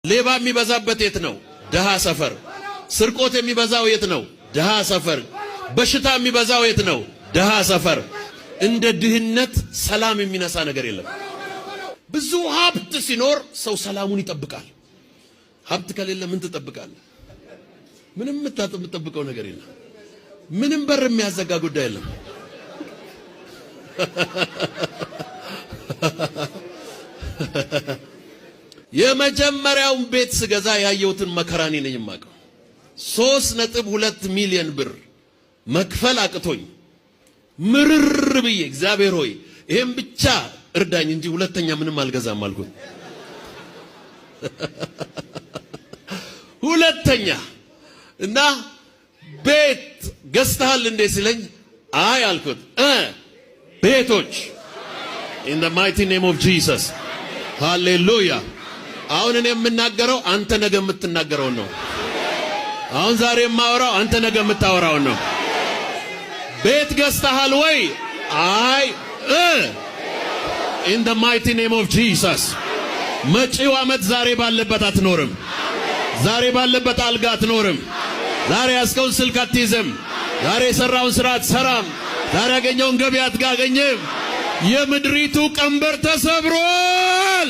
ሌባ የሚበዛበት የት ነው? ድሃ ሰፈር። ስርቆት የሚበዛው የት ነው? ድሃ ሰፈር። በሽታ የሚበዛው የት ነው? ድሃ ሰፈር። እንደ ድህነት ሰላም የሚነሳ ነገር የለም። ብዙ ሀብት ሲኖር ሰው ሰላሙን ይጠብቃል። ሀብት ከሌለ ምን ትጠብቃለህ? ምንም የምትጠብቀው ነገር የለም። ምንም በር የሚያዘጋ ጉዳይ የለም። የመጀመሪያውን ቤት ስገዛ ያየሁትን መከራ እኔ ነኝ የማውቀው። 3.2 ሚሊዮን ብር መክፈል አቅቶኝ ምርር ብዬ እግዚአብሔር ሆይ ይሄን ብቻ እርዳኝ እንጂ ሁለተኛ ምንም አልገዛም አልኩት። ሁለተኛ እና ቤት ገዝተሃል እንዴ ሲለኝ አይ አልኩት። ቤቶች in the mighty name of Jesus፣ ሃሌሉያ። አሁን እኔ የምናገረው አንተ ነገ የምትናገረውን ነው። አሁን ዛሬ የማወራው አንተ ነገ የምታወራውን ነው። ቤት ገዝተሃል ወይ? አይ። In the mighty name of Jesus፣ መጪው ዓመት ዛሬ ባለበት አትኖርም። ዛሬ ባለበት አልጋ አትኖርም። ዛሬ ያዝከውን ስልክ አትይዝም። ዛሬ የሰራኸውን ስራ አትሰራም። ዛሬ ያገኘኸውን ገቢ አታገኝም። የምድሪቱ ቀንበር ተሰብሯል።